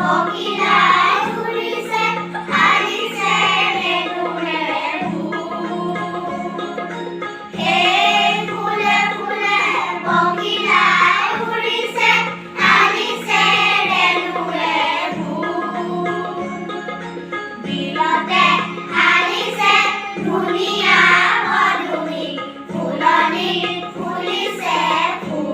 পখিলাই উৰিছে, হালিছে ৰেণুৰে ফুল। সেই ফুলে ফুলে পখিলাই উৰিছে, হালিছে ৰেণুৰে ফুল। বিলতে হালিছে ধুনীয়া পদুমি, ফুলনি ফুলিছে ফুল।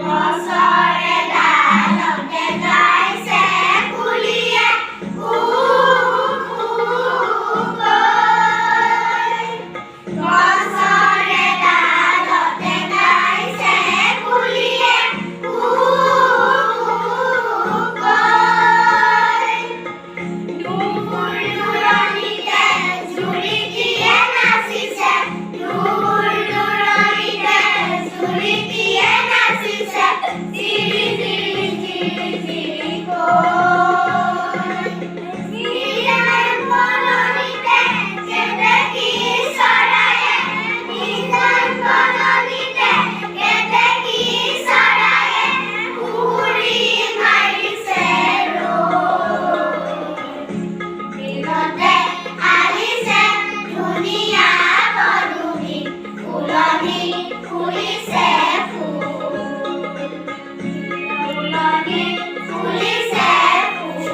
গছৰে ডালতে গাইছে কুলিয়ে কু কৈ। গছৰে ডালতে গাইছে কুলিয়ে কু কৈ। দূৰ দূৰণিতে জুৰিটিয়ে নাচিছে, দূৰ দূৰণিতে জুৰিটিয়ে নাচিছে, জিৰি জিৰি জিৰি জিৰি কৈ। নিজান বননিতে কেতেকী চৰায়ে, নিজান বননিতে কেতেকী চৰায়ে সুঁহুৰি মাৰিছে ৰৈ। বিলতে হালিছে ধুনীয়া পদুমি, ফুলনি ফুলিছে ফুল। ফুলনি ফুলিছে ফুল।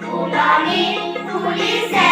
ফুলনি ফুলিছে।